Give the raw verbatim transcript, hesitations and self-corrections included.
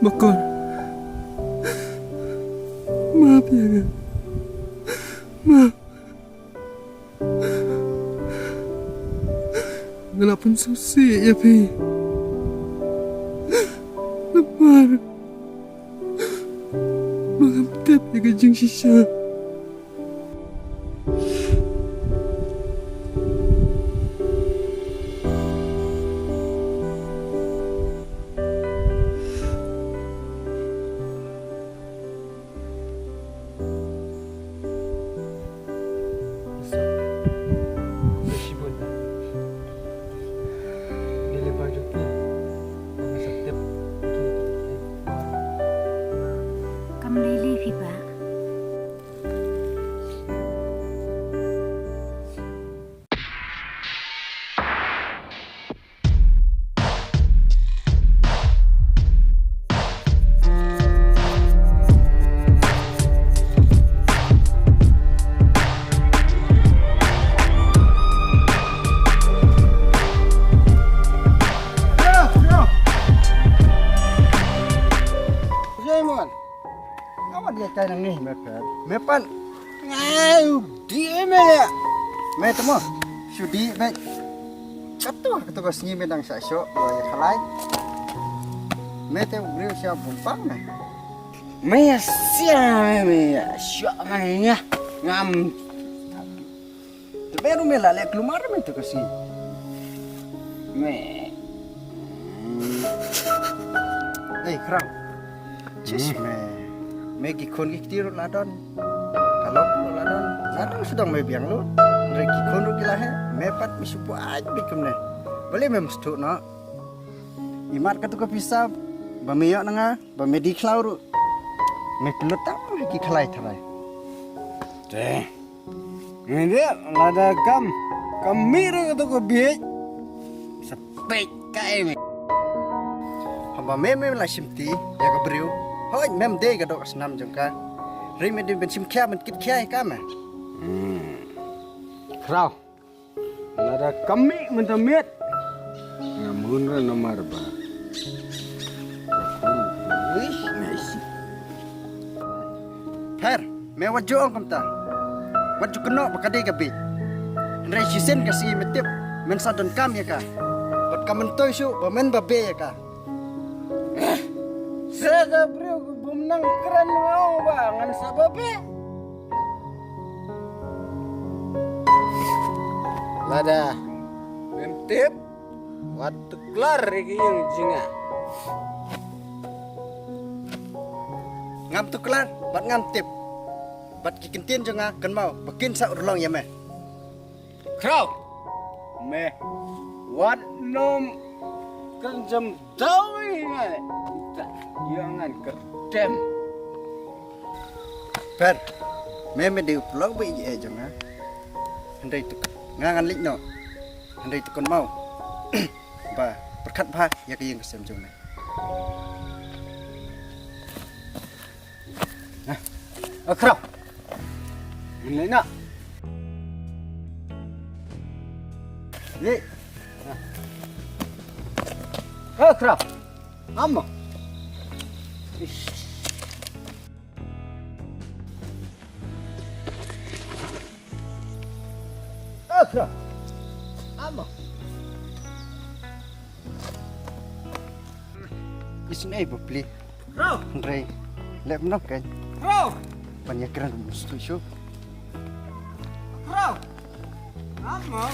Akor. Map ïa nga. Map. Nga la pynsngewsih ïa phi. Namar ba ngam tip ïa ka jingshisha. Kam lei lei phi bah. Raymond. Nga wan ïa kai nangne me pher. Me pan. Ngai u di me ya. Me temo. Shu di me. Kato kato ka sngi me dang sa sho. Ïa khalai. Me te u briew sha bumpang me. Me ya sia me me ya sho me ya. Ngam. Te me ruh me la leh klumar me tu ka sngi. Me. Ei, Khraw. Jis me. Me ki khun ki kti ruh la don. Ka lok ruh la don. Nga dang sdang me biang lut. Re ki khun ruh ki la heh. Me pat me shu buaid beit kumne. Balei mem sdang noh. Imat katu ka pisa ba me ïoh na nga. Ba me die khlaw ruh. Me pynlut tang ha ki khlai tharai. Te. Ngi dei lada kam kam mih ruh katu ka bieit. Sa peit kai me. Haba me me la shim ti ïa ka briew. Hoi mem dei ka dok snam jong ka. Ri me dei ben shim khia ben kit khia ïa ka me. Hmm. Khraw. Lada ka mih mynta miet. Nga mun ra namar ba. Uish, nga isi. Pher, me wat ju ong kumta. Wat ju kynnoh ba ka dei ka bieit. Hynrei shisien ka sngi me tip men sa donkam ïa ka. Bad ka myntoi shuh ba men ba beh ïa ka. Sa ka briew ka bym nang kren, me ong ba ngan sa ba beh. Lada mem tip, wat tuklar ïa ki ïing jong nga. Ngam tuklar bad ngam tip. Bad ki ktien jong nga kynmaw ba kin sa urlong ïa me. Khraw. Me. Wat nym kynjam daw ïa nga. Ïa ngan kyrtem. Pher. Me me dei u pynlong ba ïeit jong nga. Hynrei tu nga ngan leit noh. Hynrei tu kynmaw ba pyrkhat bha ïa ka ïing ka sem jong me. Nah. Eh, Khraw. Ini nak. Ni. Nah. Eh, Khraw. Ama. Ish. Eh, Khraw. Ama. Isn't able, please. Bro. Hynrei leh mynno kein. Bro. Ban ïakren mus tu shu. Bro. Apa?